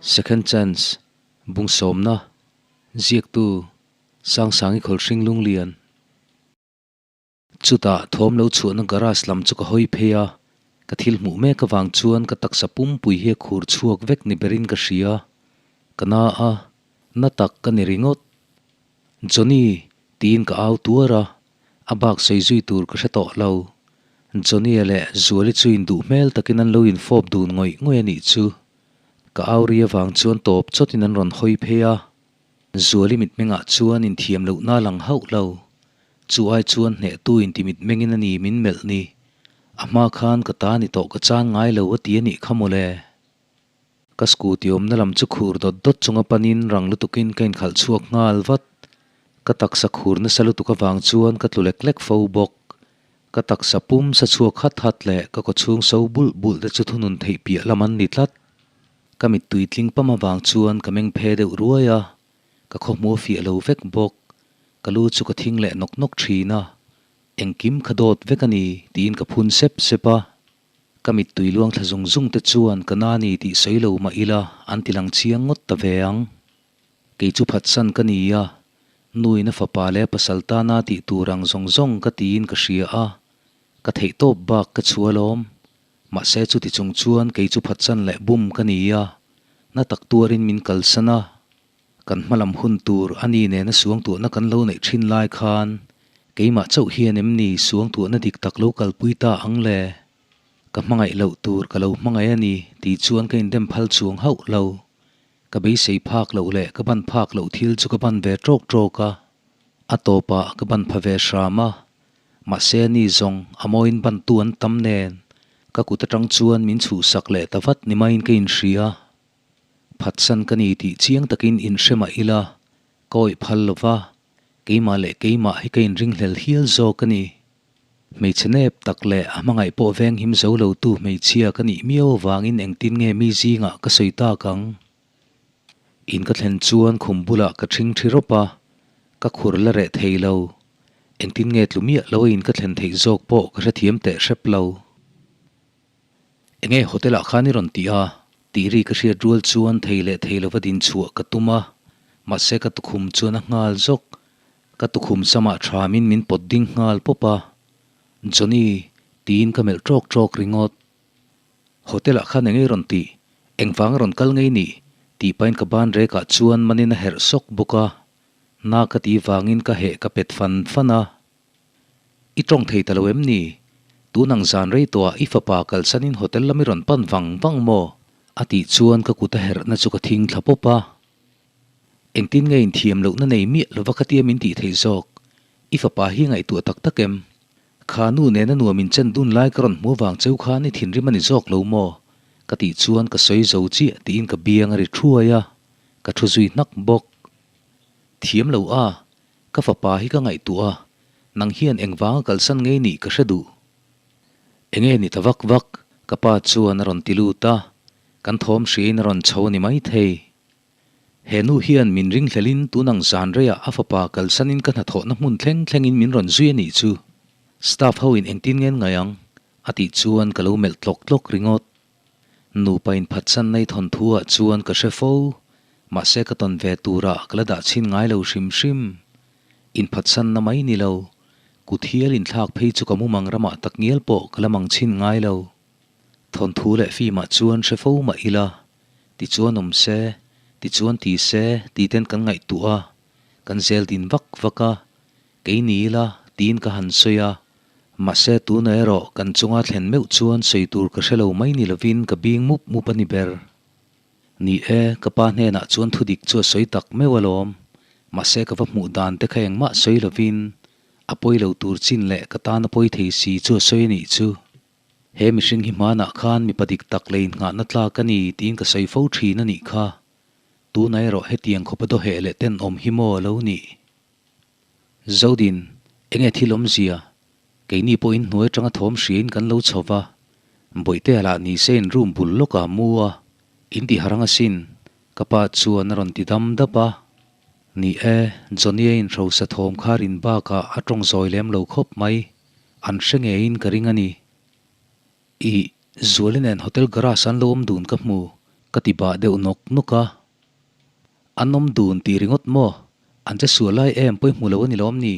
Second Chance, Bung sawmna, Ziaktu, Sangsangi Khawlhring Lunglian. Chutah thawm lo chhuahna garage lam chu ka hawi phei a, ka thil hmuh mek avang chuan ka taksa pumpui hi a khur chhuak vek ni berin ka hria. Ka na a, na tak ka ni ringawt. Johnny! tiin ka au tuar a, a bak sawi zui tur ka hre tawh lo. Johnny-a leh Zuali chu induh hmel takin an lo infawp dun ngawih ngawih a nih chu. Ka au ri avang chuan tawp chawtin an rawn hawi phei a, Zuali mitmengah chuan inthiam lohna a lang hauh lo. Chu ai chuan hnehtu inti mitmengin a ni min melh ni. A hma khan ka ta ni tawh ka chan ngai lo a ti a nih kha mawle. Ka scooty awmna lam chu khur dawt dawt chunga panin rang lutukin ka inkhalh chhuak nghal vat. Ka taksa khur nasa lutuk avang chuan ka tlu lek lek fo bawk. Ka taksa pum sa chhuak hat hat leh ka kawchhung so bulh bulh te chu thunun theih piah lam an ni tlat. Ka mittui tling pam avang chuan ka meng phe deuh ruai a, ka khawhmuh a fiah lo vek bawk. Ka lu chu ka thing leh nawk nawk thin a, engkim kha dawt vek a ni tiin ka phun sep sep a. Ka mittui luang thla zung zung te chuan ka na ni tih sawi lo mah ila an ti lang chiang ngawt ta ve ang. Kei chu phatsan ka ni a, nuin a fapa leh a pasal tana tih tur ang zawng zawng ka tiin ka hria a, ka theihtawp bak ka chhu alawm. Mahse chuti chung chuan kei chu phatsan leh bum ka ni a, na tak tuarin min kalsan a. Kan hmalam hun tur a ni nena suangtuahna kan lo neih thin lai khan keimah chauh hian em ni suangtuahna dik tak lo kalpui ta ang le? Ka hmangaih loh tur ka lo hmangaih a ni tih chuan ka indem phal chuang hauh lo. Ka beisei phak loh leh ka ban phak loh thil chu ka ban ve tawk tawk a, a tawpah ka ban pha ve hram a. Mahse a ni zawng a mawiin bantu an tam nen ka kut atang chuan min chhuhsak leh ta vat ni maiin ka inhria. Phatsan ka ni tih chiang takin inhre mah ila, ka awih phal lo va, keimah leh keimah hi ka inringhlel hial zawk a ni. Hmeichhe nep tak leh a hmangaih pawh veng him zo lo tu hmeichhia ka nih miau avangin engtin nge mi zingah ka sawi tak ang? In ka thlen chuan khum bulah ka ṭhing ṭhi rawp a, ka khur la reh thei lo. Engtin nge tlu miah lo a in ka thlen theih zawk pawh ka hrethiam teh hrep lo. Enge hotel ah khan i rawn ti a? Tih ri ka hriat rual chuan thei leh thei lova din chhuah ka tum a, mahse ka tukhum chuan a nghal zawk. Ka tukhum samah thamin min pawt ding nghal pawp a, Johnny tiin ka melh tawk tawk ringawt. Hotel ah khan enge i rawn tih? Engvang a rawn kal ngei nih? Tih pahin ka ban rekah chuan manin a herh sawk bawk a, na ka tih vangin ka heh ka pet fan fan a. I tawng thei ta lo em ni? Tun ang zan rei tawhah i fapa kalsanin hotel lam i rawn pan vang vang maw? A tih chuan ka kut a herhna chu ka thing thla pawp a. Engtin nge inthiam lohna nei miah lova khatia min tih theih zawk? I fapa hi ngaihtuah tak tak em? Kha nu nena nuam inchen dun lai ka rawn hmu vang cheu khan i thinrim a ni zawk lo maw? Ka tih chuan ka sawi zo chiah tiin ka biang a ri thuai a, ka thu zui hnak bawk. Thiam lo a, Ka fapa hi ka ngaihtuah a, nang hian engvanga kalsan ngei nih ka hre duh. Enge ni ta vak vak? Ka pa chuan a rawn ti lut a, kan thawm hriain a rawn chho a ni maithei. He nu hian min ringhlelin tun ang zan reiah a fapa kalsanin ka hnathawhna hmun thleng thlengin min rawn zui a nih chu. Staff ho in engtin ngen ngai ang? A tih chuan ka lo melh tlawk tlawk ringawt. Nupa inphatsan nei thawnthu ah chuan ka hre fo, mahse ka tawn ve turah ka la dah chhin ngai lo hrim hrim. Inphatsanna mai ni lo, kut hial inthlak phei chu ka mumang ramah tak ngial pawh ka la mang chhin ngai lo. Thawnthu leh film ah chuan hre fo mah ila, tichuan awm se, tichuan ti se tih ten kan ngaihtuah a, kan zel din vak vak a, Kei ni ila, tiin ka han sawi a. Mahse tuna erawh kan chunga thlen meuh chuan sawi tur ka hre lo mai ni lovin ka bing mup mup a ni ber. Ni e, ka pa hnenah chuan thudik chu a sawi tak meuh alawm. Mahse ka va hmuh dan te kha engmah sawi lovin a pawi lo tur chin leh ka tan a pawi thei si chu a sawi a nih chu. He mihring hi hmanah khan mipa dik tak leh innghahna tlak a ni tiin ka sawi fo thin a nih kha. Tuna erawh hetiang khawpa dawheh leh tenawm hi maw a lo nih? Zodin, enge thil awmzia? Keini pawhin hnuai atanga thawm hriain kan lo chho va, Bawihtea lah ni se in room bul lawkah mu a, in ti harang asin, ka pa chuan a rawn ti dam dap a. Ni e, Johnny-a inhrosa thawm kha rin bakah a tawng zawi lem lo khawp mai, an hre ngeiin ka ring a ni. Ih, Zuali nen hotel garage an lo awm dun ka hmu, Ka ti bah deuh nawk nawk a. An awm dun tih ringawt maw? An che sual lai em pawi hmu lo a ni lawm ni?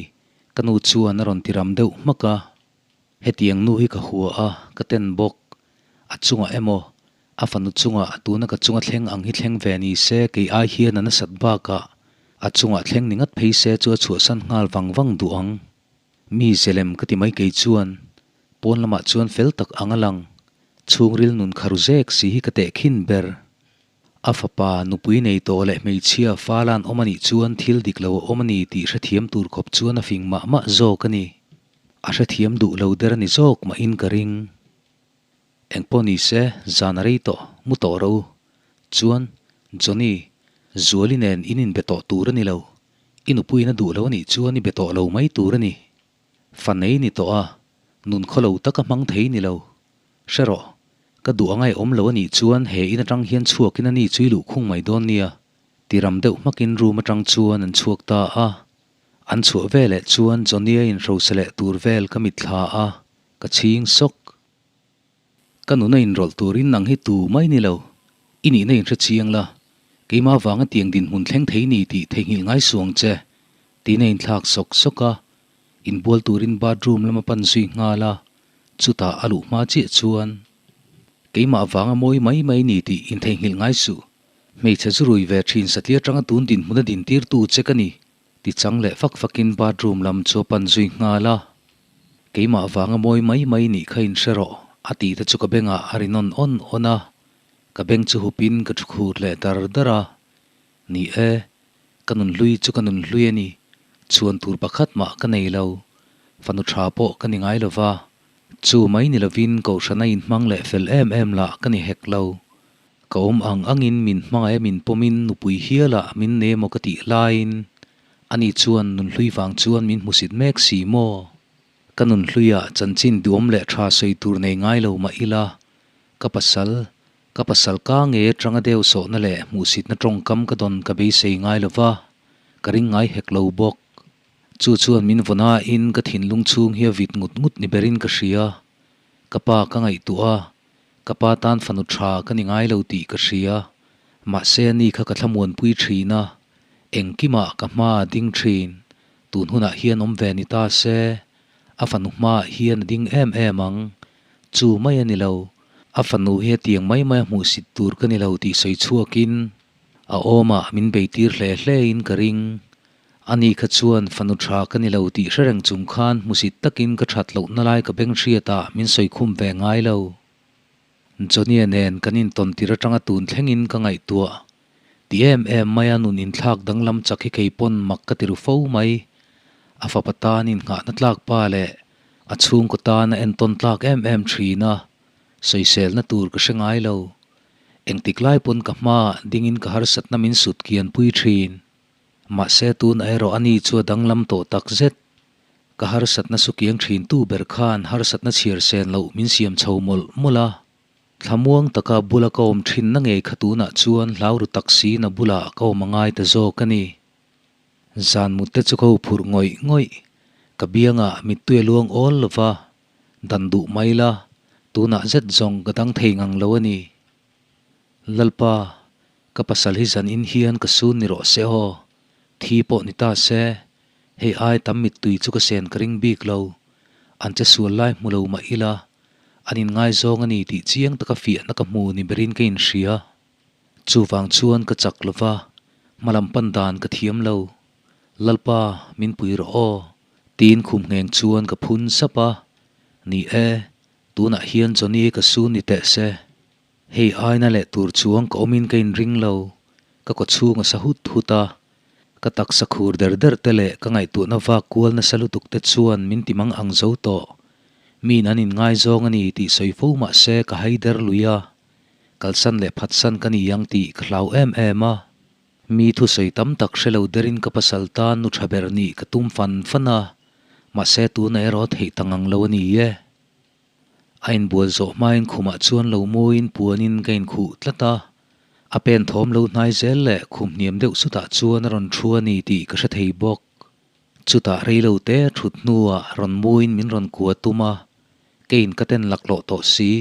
Ka nu chuan a rawn ti ram deuh hmak a. Hetiang nu hi ka hua a, ka ten bawk. A chungah emaw, a fanu chungah tuna ka chunga thleng ang hi thleng ve ni se kei ai hian a nasat bakah a chungah thleng ni ngat phei se chu a chhuahsan nghal vang vang duh ang. Mi zelem ka ti mai kei chuan pawn lamah chuan fel tak ang a lang. Chhungril nun kharu zek si hi ka tehkhin ber. A fapa nupui nei tawh leh hmeichhia fala'n awm a nih chuan thil dik lo a awm a ni tih hrethiam tur khawp chuan a fing mah mah zawk a ni. A hrethiam duh lo der a ni zawk mahin ka ring. Engpawh ni se, zan a rei tawh, mu tawh ro. Chuan, Johnny, Zuali nen in inbe tawh tur a ni lo. I nupuiin a duh lo a nih chuan i be tawh lo mai tur a ni. Fa nei ni tawh a, nun khaw lo taka hmang thei ni lo. Hre rawh, ka duh a ngaihawm lo a nih chuan he in atang hian chhuakin a ni chu i luh khung mai dawn nia. Tiram deuh hmakin room atang chuan an chhuak ta a. An chhuah veleh chuan Johnny-a inhrosa leh tur vel ka mitthla a, ka chhing sawk. Ka nuna inrawlh turin nang hi tu mai ni lo, i nihna inhre chiang la, keimah vanga tiang dinhmun thleng thei ni tih theihnghilh ngai suang che, tiin a inthlak sawk sawk a, inbual turin bathroom lama pan zui nghal a, chutah a luh hma chiah chuan, Keimah vanga mawi mai mai ni tih intheihnghilh ngai suh, hmeichhe zu rui ve thin satliah atanga tun dinhmun a dintirtu che ka ni, Ti chang leh fak fakin bathroom lam chu a pan zui nghal a, Keimah vanga mawi mai mai nih kha in hre rawh a tih te chu ka bengah a ri nawn awn awn a, ka beng chu hupin ka thu khur leh dar dar a. Ni e, ka nun hlui chu ka nun hlui a ni, chhuan tur pakhat mah ka nei lo, fanu tha pawh ka ni ngai lo va, chu mai ni lovin kohhrana inhmang leh fel em em lah ka ni hek lo. Ka awm ang angin min hmangaih a min pawmin nupui hialah min nei emaw ka tih laiin ani chuan nunhlui vang chuan min hmusit mek si maw? Ka nunhluiah chanchin duhawm leh tha sawi tur nei ngai lo mah ila ka pasal, ka pasal ka nge atanga deuh sawhna leh hmuhsitna tawngkam ka dawn ka beisei ngai lo va, ka ring ngai hek lo bawk. Chu chuan min vawnain ka thinlung chhung hi a vit ngut ngut ni berin ka hria. Ka pa ka ngaihtuah a, Ka pa tan fanu tha ka ni ngai lo tih ka hria, mahse ani kha ka thlamuanpui thin a, engkimah ka hma a ding thin, tun hunah hian awm ve ni ta se, a fanu hmaah hian a ding em em ang, chu mai a ni lo, a fanu hi hetiang mai mai a hmuhsit tur ka ni lo tih sawi chhuakin a awmah min beitir hle hlein ka ring. Ani kha chuan fanu tha ka ni lo tih hre reng chung khan hmusit takin ka that lohna lai ka beng hriatah min sawi khum ve ngai lo. Johnny-a nen kan intawn tir atanga tun thlengin ka ngaihtuah. Ti em em maia nun inthlak danglam chak hi kei pawn mak ka ti ru fo mai. A fapa tan innghahna tlak pa leh a chhungkaw tan a entawn tlak em em thin a, sawiselna tur ka hre ngai lo. Engtik lai pawn ka hmaah dingin ka harsatna min sut kianpui thin. Mahse tun erawh ani chu a danglam tawh tak zet. Ka harsatna su kiang thin tu ber khan harsatna chhiar sen loh min siam chho mawlh mawlh a. Thlamuang taka bula ka awm thin na ngei kha tunah chuan hlau ru tak siin a bulah ka awm a ngai ta zawk a ni. Zan mut te chu ka huphurh ngawih ngawih. Ka biangah mittui a luang awl lo va, dan duh mai la, tunah zet zawng ka dang thei ngang lo a ni. Lalpa, Ka pasal hi zan in hian ka sun ni rawh se aw, thi pawh ni ta se, hei ai tam mittui chu ka sen ka ring bik lo, an che sual lai hmu lo mah ila, an in ngaizawng a ni tih chiang taka fiahna ka hmu ni berin ka inhria. Chuvang chuan ka chak lo va, hmalam pan dan ka thiam lo. Lalpa, min pui rawh aw, tiin khum ngheng chuan ka phun sap a, ni e, tunah hian Johnny ka sun ni teh se. Hei aina leh tur chuang ka awmin ka inring lo, ka kaw chhung a sa hut hut a, ka taksa khur der der te leh ka ngaihtuahna vak kual nasa lutuk te chuan min ti mang ang zo tawh. Miin an inngaizawng a ni tih sawi fo mah se ka hai der lui a, kalsan leh phatsan ka ni ang tih ka hlau em em a. Mi thusawi tam tak hre lo derin ka pasal tan nu tha ber nih ka tum fan fan a, mahse tuna erawh theih ta ngang lo a ni e. A inbual zawh hmain khumah chuan lo mawiin puanin ka inkhuh tlat a, a pen thawm lo hnai zel leh khum hniam deuh chutah chuan a rawn thu a ni tih ka hre thei bawk. Chutah reilo te thut hnuah rawn muin min rawn kua tum a, keiin ka ten laklawh tawh si,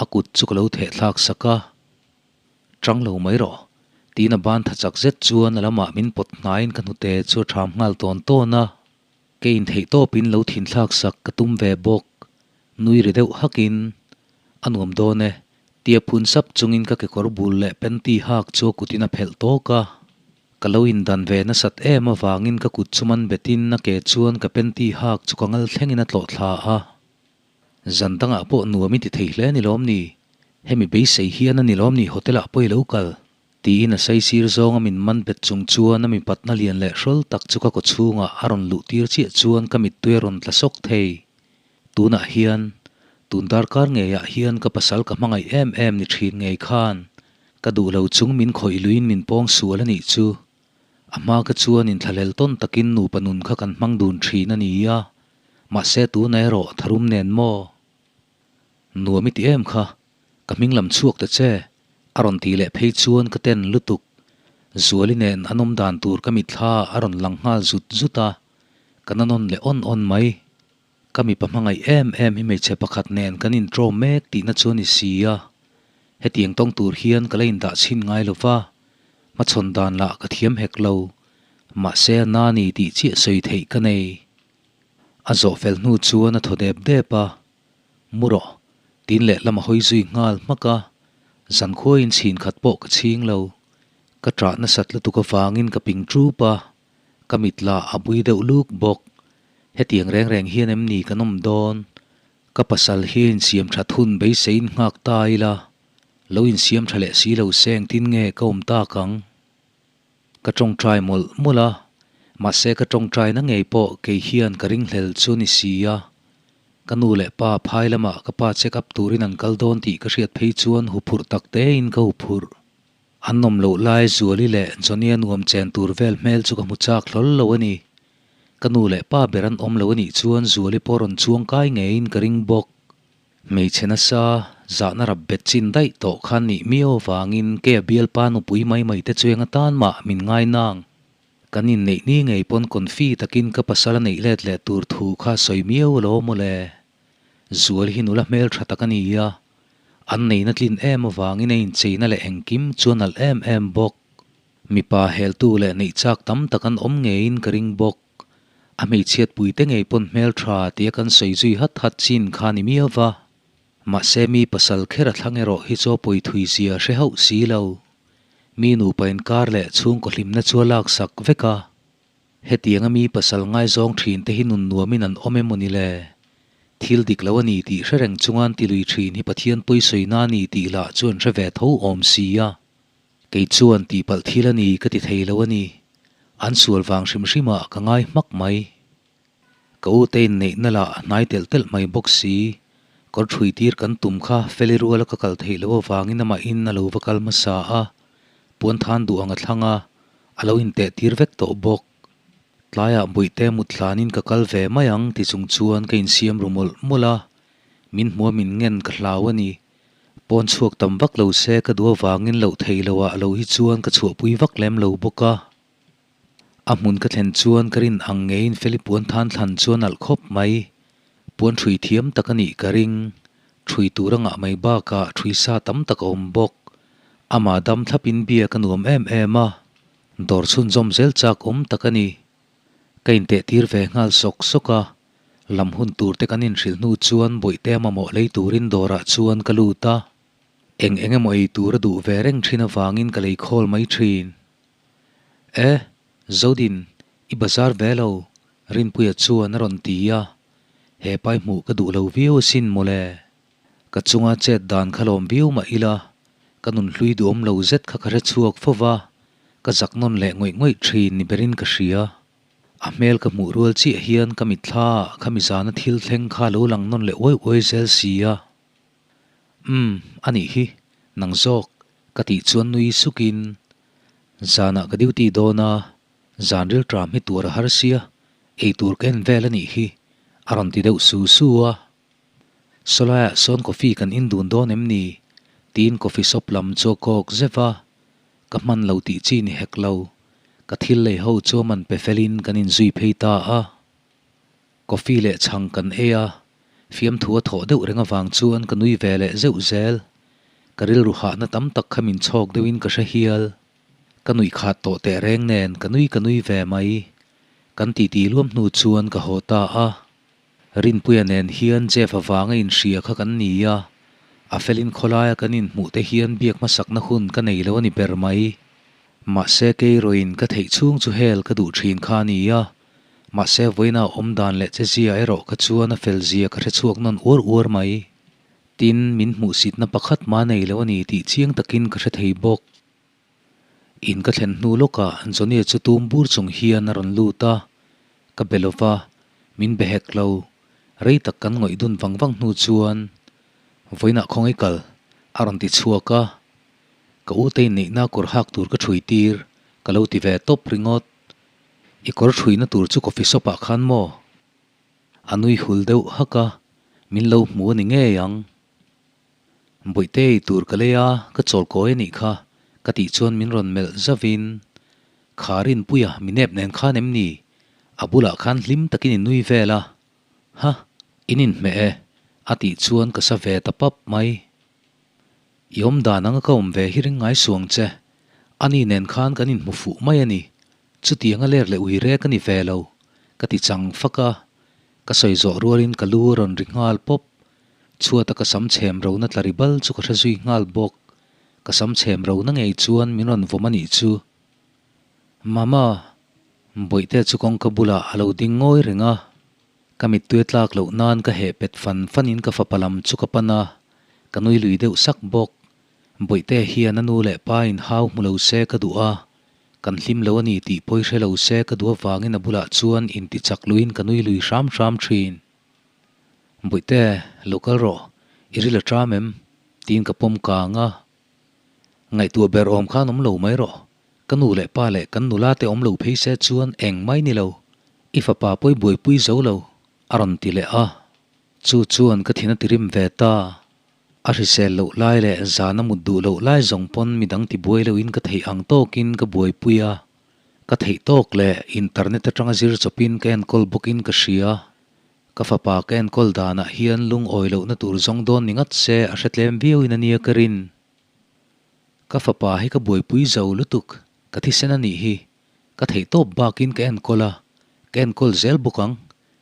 a kut chu ka lo theh thlak sak a. Ṭang lo mai rawh, tiin a ban tha chak zet chuan a lamah min pawt hnaiin ka hnute chu a ṭham nghal tawn tawn a. Ke intheih tawpin lo thinthlak sak ka tum ve bawk. Nui ri deuh hakin, A nuam dawn e, tia phun sap chungin ka kekawr bul leh panty hak chu a kutin a phelh tawk a. Ka lo indan ve nasat em avangin ka kut chu man betin a ke chuan ka panty hak chu ka ngal thlengin a tlawh thla a. Zan dangah pawh nuam i ti thei hle ni lawm ni? Hemi beisei hian a ni lawm ni hotel ah pawh i lo kal? Tiin a saisir zawnga min man bet chung chuan a mipatna lian leh hrawl tak chu ka kaw chhungah a rawn luh tir chiah chuan ka mittui a rawn tla sawk thei. Tunah hian, tun darkar ngeiah hian ka pasal ka hmangaih em em ni thin ngei khan ka duh lo chung min khawih luiin min pawng sual a nih chu. A hma ka chuan inthlahlel tawn takin nupa nun kha kan hmang dun thin a ni a, mahse tuna erawh tharum nen maw? Nuam i ti em kha, ka hming lam chhuak ta che, a rawn tih leh phei chuan ka ten lutuk. Zuali nen an awm dan tur ka mitthla a rawn lang nghal zut zut a, ka na nawn leh awn awn mai. Ka mipa hmangaih em em hi hmeichhe pakhat nen kan intrawm mek tihna chu a ni si a, hetiang tawng tur hian ka la indah chhin ngai lo va, hmachhawn dan lah ka thiam hek lo, mahse a na ni tih chiah sawi theih ka nei. A zawh fel hnu chuan a thaw dep dep a, Mu rawh, tin lehlam a hawi zui nghal hmak a, zankhuaiin chhin khat pawh ka chhing lo. Ka ṭah nasat lutuk avangin ka ping ṭup a, ka mit lah a bui deuh luk bawk. Hetiang reng reng hian em ni kan awm dawn? Ka pasal hi a insiam ṭhat hun beiseiin nghak ta ila, lo insiam ṭha leh si lo se engtin nge ka awm tak ang? Ka tawngtai mawlh mawlh a, mahse ka tawngtaina ngei pawh kei hian ka ringhlel chu ni si a. Ka nu leh pa phai lamah ka pa check up turin an kal dawn tih ka hriat phei chuan huphurh tak tein ka huphurh. An nawm loh lai Zuali leh Johnny-a nuam chen tur vel hmel chu ka hmu chak hlawl lo a ni. Ka nu leh pa ber an awm lo a nih chuan Zuali pawh rawn chuang kai ngeiin ka ring bawk. Hmeichhe nasa, zahna rap bet chin daih tawh khan nih miau avangin kei a bialpa nupui mai mai te chu eng atan mah min ngai nang. Kan inneih ni ngei pawn confi takin ka pasal a neih let leh tur thu kha sawi miau alo mawle. Zual hi nula hmel tha tak a ni a, an neihna tlin em avangin a incheina leh engkim chu a nalh em em bawk. Mipa heltu leh neih chak tam tak an awm ngeiin ka ring bawk. A hmeichhiatpui te ngei pawn hmeltha tia kan sawi zui hat hat chin kha ni miau va. Mahse mi pasal kher a thlang erawh hi chaw pawi thui zia hre hauh si lo. Mi nupa inkar leh chhungkaw hlimna chu a laksak vek a. Hetianga mi pasal ngaizawng thin te hi nun nuamin an awm emaw ni le? Thil dik lo a ni tih hre reng chunga an tilui thin hi Pathian pawisawi na a ni tih lah chu an hre ve tho awm si a. Kei chuan tihpalh thil a ni ka ti thei lo a ni. An sual vang hrim hrimah ka ngai hmak mai. Ka u te inneihna lah a hnai telh telh mai bawk si. Kawr ṭhui tir kan tum kha Feli ruala ka kal theih loh avangin amahin a lo va kal hmasa a, puan than duh ang a thlang a, a lo inteh tir vek tawh bawk. Tlaiah Buihte mut hlanin ka kal ve mai ang ti chung chuan ka insiam ru mawlh mawlh a, min hmua min ngen ka hlau a ni. Pawn chhuak tam vak lo se ka duh avangin loh thei lo ah lo hi chuan ka chhuahpui vak lem lo bawk a. A hmun ka thlen chuan ka rin ang ngeiin Feli puan than thlan chu a nalh khawp mai. Puan ṭhui thiam tak a nih ka ring. Ṭhui tur a ngah mai bakah ṭhui sa tam tak a awm bawk. Amah dam thlapin bia ka nuam em em a. Dawr chhunzawm zel chak awm tak a ni. Ka inteh tir ve nghal sawk sawk a. Lam hun tur te kan inhrilh hnu chuan bawihte mamawh lei turin dawrah chuan ka lut a. Eng eng emaw ei tur a duh ve reng thin avangin ka lei khawl mai thin. E, Zodin, i bazar ve lo, Rinpuia chuan a rawn ti a. He pai hmuh ka duh lo viau asin mawle. Ka chunga chet dan kha lawm viau mah ila, ka nunhlui duhawm lo zet kha ka hre chhuak fo va, ka zak nawn leh ngawih ngawih thin ni berin ka hria. A hmel ka hmuh rual chiah hian ka mitthla ah khami zana thil thleng kha lo lang nawn leh uai uai zel si a. Umm, a nih hi, nang zawk, ka tih chuan nui sukin, Zanah ka duty dawn a, zan rilṭam hi tuar a har sia, eitur ka en vel a nih hi, a rawn ti deuh su su a. Sawlaiah sawn coffee kan in dun dawn em ni? tiin coffee shop lam chu a kawk zeuh a, ka hman lo tih chi ni hek lo. Ka thil lei ho chu a man pe felin kan inzui phei ta a. Coffee leh chhang kan ei a, fiamthu a thawh deuh reng avang chuan ka nui ve leh zeuh zel. Ka rilru hahna tam tak kha min chhawk deuhin ka hre hial. Ka nuih khat tawh teh reng nen ka nui ka nui ve mai. Kan titi luam hnu chuan ka haw ta a. Rinpuia nen hian Jeff avanga inhria kha kan ni a, a felin khawlaia kan inhmuh te hian biak hmasakna hun ka nei lo a ni ber mai. Mahse keirawhin ka theih chhung chu hel ka duh thin kha a ni a, mahse vawiina awm dan leh che zia erawh kha chuan a fel zia ka hre chhuak nawn uar uar mai. Tin, min hmuhsitna pakhat mah nei lo a ni tih chiang takin ka hre thei bawk. In ka thlen hnu lawkah Johnny-a chu tum bur chung hian a rawn lut a, ka be lo va, min be hek lo. Rei tak kan ngawih dun vang vang hnu chuan vawiinah khawngaih kal a rawn ti chhuak a, ka u te inneihna kawr hak tur ka ṭhui tir ka lo ti ve tawp ringawt. I kawr ṭhuina tur chu coffee shop ah khan maw? A nui hul deuh hak a, min lo hmu a ni ngei ang. Bawihte ei tur ka lei a, ka chawl kawi a nih kha, ka tih chuan min rawn melh zavin, Kha Rinpuia mi nep nen khan em ni? A bulah khan hlim takin i nui vel a. Ha, in inhmeh e, a tih chuan ka sa ve ta pap mai. I awm dan anga ka awm ve hi ring ngai suang che. Ani nen khan kan inhmu fuh mai a ni. Chutianga ler leh ui rek a ni ve lo, ka ti chang fak a. Ka sawi zawh rualin ka lu a rawn ri nghal pawp. Chhuata ka sam chhem rona tla ri bal chu ka hre zui nghal bawk. Ka sam chhem rona ngei chuan min rawn vawm a nih chu. Mama, Bawihte chu kawngka bulah a lo ding ngawi reng a. Ka mittui tlak loh nan ka heh pet fan fanin ka fapa lam chu ka pan a, ka nui lui deuh sak bawk. Bawihte hian a nu leh pa in hau hmu lo se ka duh a, kan hlim lo a ni tih pawi hre lo se ka duh avangin a bulah chuan intichak luiin ka nui lui hram hram thin. Bawihte, lo kal rawh, i ril a ṭam em? tiin ka pawm kang a. Ngaihtuah ber awm khan awm lo mai rawh. Ka nu leh pa leh kan nula te awm lo phei se chuan eng mai ni lo, i fapa pawi buaipui zo lo, a rawn ti leh a. Chu chuan ka thin a ti rim ve ta. A hrisel loh lai leh zan a mut duh loh lai zawng pawn midang ti buai loin ka theih ang tawkin ka buaipui a. Ka theih tawk leh internet atanga zir chawpin ka enkawl bawkin ka hria. Ka fapa ka enkawl danah hian lungawi lohna tur zawng dawn ni ngat se a hre tlem viauin a nia ka rin. Ka fapa hi ka buaipui zo lutuk, ka thisen a nih hi. Ka theih tawp bakin ka enkawl a, ka enkawl zel bawk ang,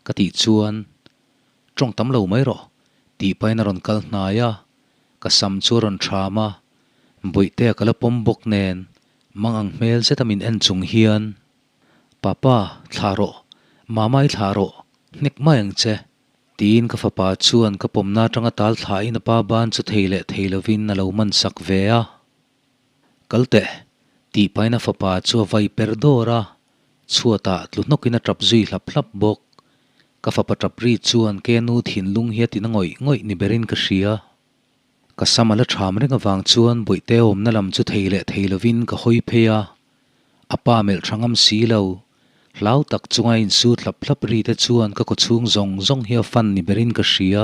ka tih chuan, Tawng tam lo mai rawh, tih pahin a rawn kal hnai a, ka sam chu a rawn ṭham a, Bawihtea ka la pawm bawk nen, mang ang hmel zeta min en chung hian, Papa, thlah rawh, Mama i thlah rawh, hnek mai ang che. Tiin ka fapa chuan ka pawmna atanga tal thlahin a pa ban chu thei leh thei lovin a lo man sak ve a. Kal teh, tih pahin a fapa chu a vai per dawr a, chhuatah tlu hnawkin a tap zui hlap hlap bawk. Ka fapa tap ri chuan ke nu thinlung hi a tina ngawih ngawih ni berin ka hria. Ka sam a la ṭham reng avang chuan Bawihte awmna lam chu thei leh thei lovin ka hawi phei a, a pa melh ṭha ngam si lo. Hlau tak chunga insu thlap thlap ri te chuan ka kawchhung zawng zawng hi a fan ni berin ka hria.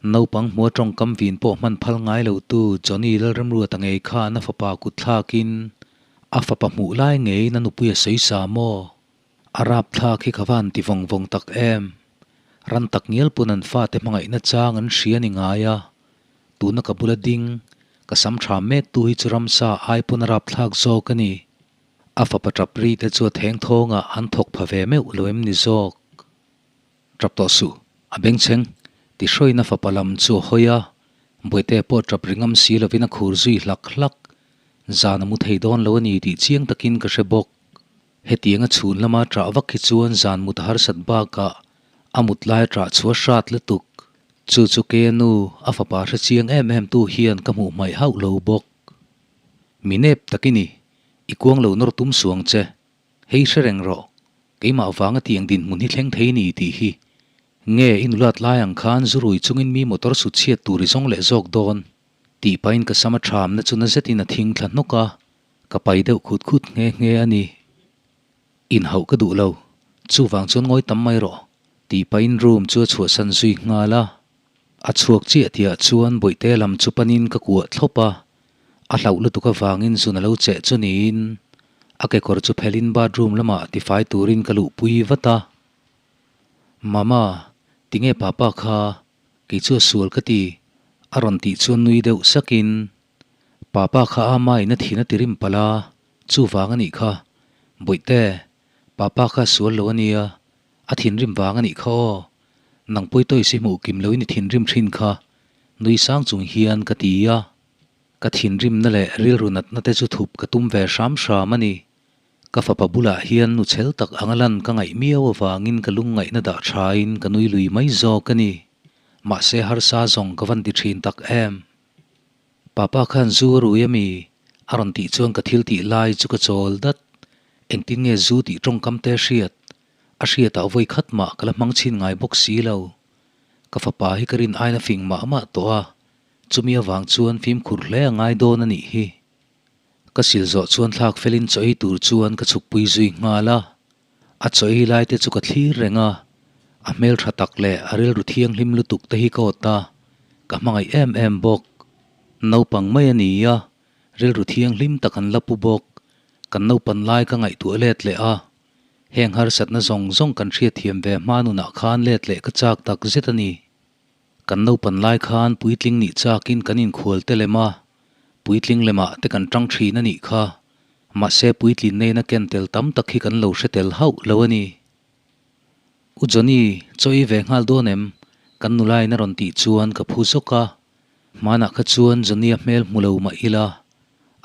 Naupang hmua ṭawngkam vin pawh hman phal ngai lo tu Johnny Lalremruata ngei khan a fapa kut thlakin a fapa hmuh lai ngeiin a nupui a sawi sa maw? A rapthlak hi ka va han ti vawng vawng tak em? Ran tak ngial pawn an fate hmangaihna chang an hria ni ngai a, tuna ka bula ding, ka sam tha mek tu hi chu ramsa ai pawn a rapthlak zawk a ni. A fapa tap ri te chu a theng thawngah an thawk pha ve meuh lo em ni zawk? Tap tawh suh, a bengchheng, ti hruain a fapa lam chu a hawi a, Bawihte pawh tap ri ngam si lovin a khur zui hlak hlak. Zan a mu thei dawn lo a ni tih chiang takin ka hre bawk. Hetianga chhun lama ṭah vak hi chuan zan mut a harsat bakah a mut lai ṭah chu a hrat lutuk. Chu chu kei a nu, a fapa hre chiang em em tu hian ka hmuh hmaih hauh lo bawk. Mi nep tak i ni, i kuang lo nawr tum suang che. Hei hre reng rawh, keimah vanga tiang dinhmun hi thleng thei ni tih hi. Nge i nulat lai ang khan zu rui chungin mi motor sut chhiat tur i zawng leh zawk dawn? Tih pahin ka sam a ṭhamna chu na zetin a thing thla hnawk a. Ka pai deuh khut khut nghe nghe a ni. Inhauh ka duh lo, chuvang chuan ngawi tam mai rawh, tih pahin room chu a chhuahsan zui nghal a. A chhuak chiah tihah chuan Bawihte lam chu panin ka kuah thlawp a, a hlauh lutuk avangin zun a lo cheh chu niin a kekawr chu phelin bathroom lamah tifai turin ka luhpui vat a. Mama, tinge papa kha? Kei chu a sual ka ti, a rawn tih chuan nui deuh sakin. Papa kha ama in a thin a ti rim palh a, chuvang a nih kha. Bawihte, Papa kha sual lo a nia, a thinrim vang a nih kha aw. Nang pawi tawih si hmuh kim loin i thinrim thin kha, nui sang chung hian ka ti a. Ka thinrimna leh rilru natna te chu thup ka tum ve hram hram a ni. Ka fapa bulah hian nu chhel tak anga lan ka ngaih miau avangin ka lungngaihna dah thain ka nui lui mai zawk a ni. Mahse harsa zawng ka van ti thin tak em. Papa khan zu a rui ami? A rawn tih chuan ka thil tih lai chu ka chawl dat. Engtin nge zu tih tawngkam te hriat? A hriatah vawi khat mah ka la hmang chhin ngai bawk si lo. Ka fapa hi ka rin aina fing mah mah tawh a, chumi avang chuan fimkhur hle a ngai dawn a nih hi. Ka sil zawh chuan thlak felin chaw ei tur chuan ka chhukpui zui nghal a. A chaw ei lai te chu ka thlir reng a, a hmel tha tak leh a rilru thianghlim lutuk te hi ka awt a, ka hmangaih em em bawk. Naupang mai a ni a, rilru thianghlim tak an la pu bawk. Kan naupan lai ka ngaihtuah let leh a, heng harsatna zawng zawng kan hriatthiam ve hma nunah khan let leh ka chak tak zet a ni. Kan naupan lai khan puitling nih chakin kan inkhual te lem a, puitling lemah te kan tang thin a nih kha. Mahse puitlin nena ken tel tam tak hi kan lo hre tel hauh lo a ni. U Johnny, chaw ei ve nghal dawn em? Kan nulain a rawn tih chuan ka phu zawk a. Hmanah kha chuan Johnny-a hmel hmu lo mah ila,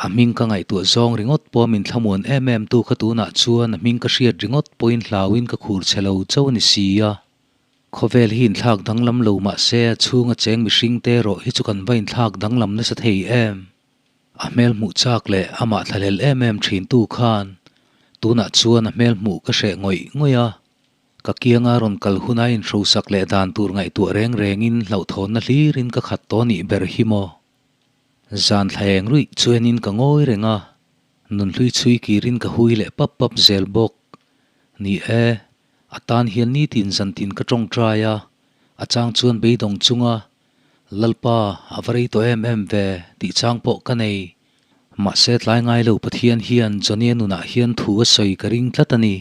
a hming ka ngaihtuah zawng ringawt pawh min thlamuan em em tu kha tunah chuan a hming ka hriat ringawt pawhin hlauin ka khur chhe lo chauh a ni si a. Khawvel hi inthlak danglam lo mah se a chhunga cheng mihring te erawh hi chu kan va inthlak danglam nasa thei em? A hmel hmuh chak leh amah thlahlel em em thin tu khan tunah chuan a hmel hmuh ka hreh ngawih ngawih a, ka kianga rawn kal huna inhrosak leh dan tur ngaihtuah reng rengin hlauhthawnna hlirin ka khat tawh nih ber hi maw? Zan thlaeng ruih chuanin ka ngawi reng a, nunhlui chhui kirin ka hui leh pap pap zel bawk. Ni e, A tan hian nitin zantin ka tawngtai a, a chang chuan beidawng chunga, Lalpa, a va rei tawh em em ve, tih chang pawh ka nei. Mahse tlai ngai lo Pathian hian Johnny-a nunah hian thu a sawi ka ring tlat a ni.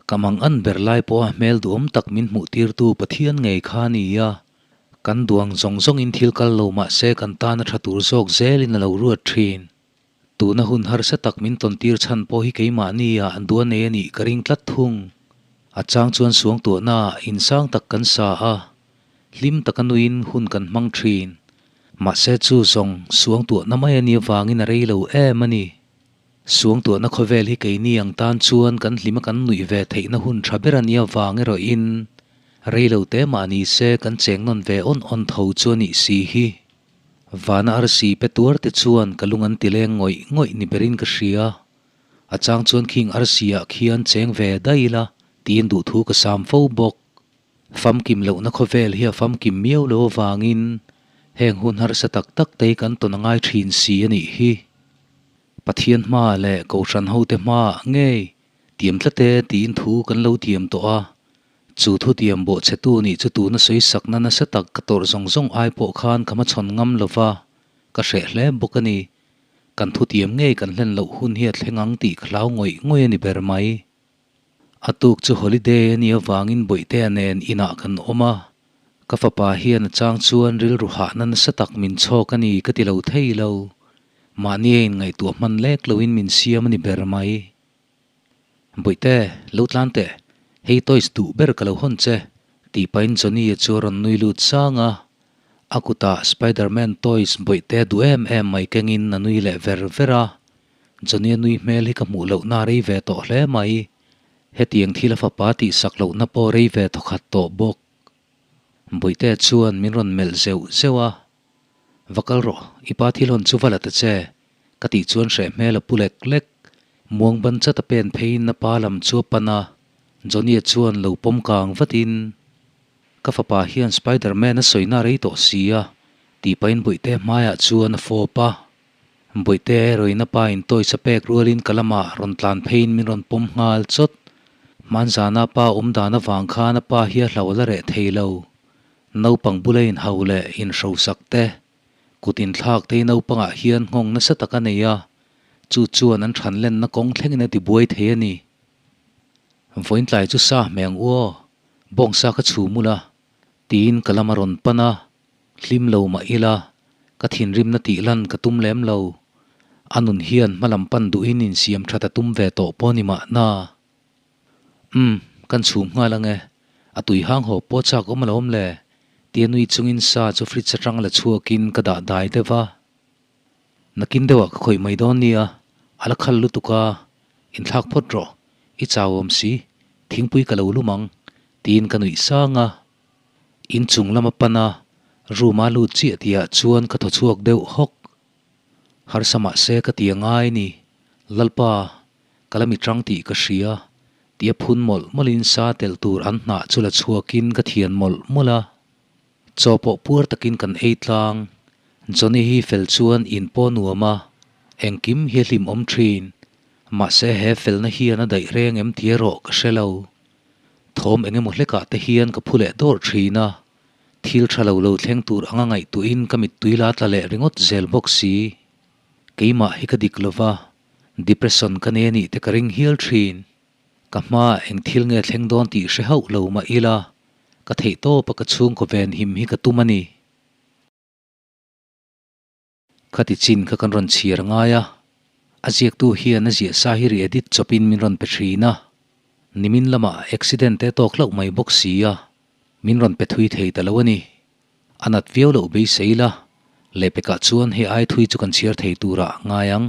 Ka mang an ber lai pawha hmel duhawm tak min hmuh tirtu Pathian ngei kha a ni a, kan duang zawng zawngin thil kal lo mahse kan tan a tha tur zawk zelin a lo ruat thin. Tuna hun harsa tak min tawn tir chhan pawh hi keimahni ah an duan nei a nih ka ring tlat thung. A chang chuan suangtuahna ah insang tak kan sa a, hlim taka nuin hun kan hmang thin. Mahse chu zawng suangtuahna mai a nih avangin a rei lo em a ni. Suangtuahna khawvel hi keini ang tan chuan kan hlima kan nuih ve theihna hun tha ber a nih avang erawhin rei lo te mah ni se kan cheng nawn ve awn awn tho chu a nih si hi. Vana arsi pe tuar te chuan ka lung an ti leng ngawih ngawih ni berin ka hria. A chang chuan khing arsi ah khian cheng ve daih ila tiin duhthu ka sam fo bawk. Famkim lohna khawvel hi a famkim miau lo avangin heng hun harsa tak tak te hi kan tawn a ngai thin si a nih hi. Pathian hmaah leh Kohhran hote hmaah ngei tiam tlat e tiin thu kan lo tiam tawh a. Chu thutiam bawhchhetu nih chu tuna sawi sakna nasa tak ka tawrh zawng zawng ai pawh khan ka hmachhawn ngam lo va, ka hreh hle bawk a ni. Kan thutiam ngei kan hlen loh hun hi a thleng ang tih ka hlau ngawih ngawih a ni ber mai. A tuk chu holiday a nih avangin Bawihtea nen inah kan awm a, ka fapa hian a chang chuan rilru hahna nasa tak min chhawk a ni ka ti lo thei lo. Mahni a inngaihtuah hman lek loin min siam a ni ber mai. Bawihte, lo tlan teh, hei toys duh ber ka lo hawn che, tih pahin Johnny-a chu a rawn nui lut sang a. A kutah Spiderman toys Bawihte duh em em mai kengin a nui leh ver ver a. Johnny-a nui hmel hi ka hmuh lohna a rei ve tawh hle mai. Hetiang thil a fapa tihsak lohna pawh rei ve thawkhat tawh bawk. Bawihte chuan min rawn melh zeuh zeuh a. Va kal rawh, i pa thil hawn chu va la ta che, ka tih chuan hreh hmel a pu lek lek. Muang ban chat a pen pheiin a pa lam chu a pan a, Johnny-a chuan lo pawm kang vatin, Ka fapa hian Spider-Man a sawina rei tawh si a, tih pahin Bawihte hmaiah chuan a fawp a. Bawihte erawhin a pa in toys a pek rualin ka lamah rawn tlan pheiin min rawn pawm nghal chawt. Hmanzana pa awm dan avang khan a pa hi a hlo la reh thei lo. Naupang bula inhau leh inhrosak te, kut inthlak te hi naupangah hian nghawng nasa tak a nei a, chu chuan an than lenna kawng thlengin a tibuai thei a ni. Vawiin tlai chu sa hmeh ang u aw, bawngsa ka chhum ula, tiin ka lam a rawn pan a, hlim lo mah ila, ka thinrimna tih lan ka tum lem lo. A nun hian hmalam pan duhin insiam that a tum ve tawh pawh ni mahna. Umm, kan chhum nghal ange. A tui hang haw pawh chak awm alawm le, tia nui chungin sa chu fridge atang la chhuakin ka dah dai deuh va. Nakin deuhah ka khawih mai dawn nia, a la khal lutuk a, inthlak phawt rawh, i chau awm si, thingpui ka lo lum ang, tiin ka nuih sang a. Inchung lama pan a, room a lut chiah tihah chuan ka thaw chhuak deuh hawk. Harsa mahse ka ti a ngai ni, Lalpa, ka la mi tang tih ka hria, tia phun mawlh mawlhin sa telh tur an hnah chu la chhuakin ka thian mawlh mawlh a. Chaw pawh puar takin kan ei tlang. Johnny hi fel chuan in pawh nuam a, engkim hi a hlimawm thin. Mahse he felna hian a daih reng em tih erawh ka hre lo. Thawm eng emaw hlekah te hian ka phu leh dawrh thin a, thil tha lo lo thleng tur anga ngaihtuahin ka mittui la tla leh ringawt zel bawk si. Keimah hi ka dik lova, depression ka nei anih te ka ring hial thin. Ka hmaah eng thil nge thleng dawn tih hre hauh lo mah ila, ka theih tawpa ka chhungkaw venhim hi ka tum a ni. Khati chin kha kan rawn chhiar ngai a, a ziaktu hian a ziah sa hi ri edit chawpin min rawn pe thin a, nimin lamah accident te tawk hlauh mai bawk si a, min rawn pe thui thei ta lo a ni. A nat viau loh beisei la, lehpekah chuan hei ai thui chu kan chhiar thei turah ngai ang.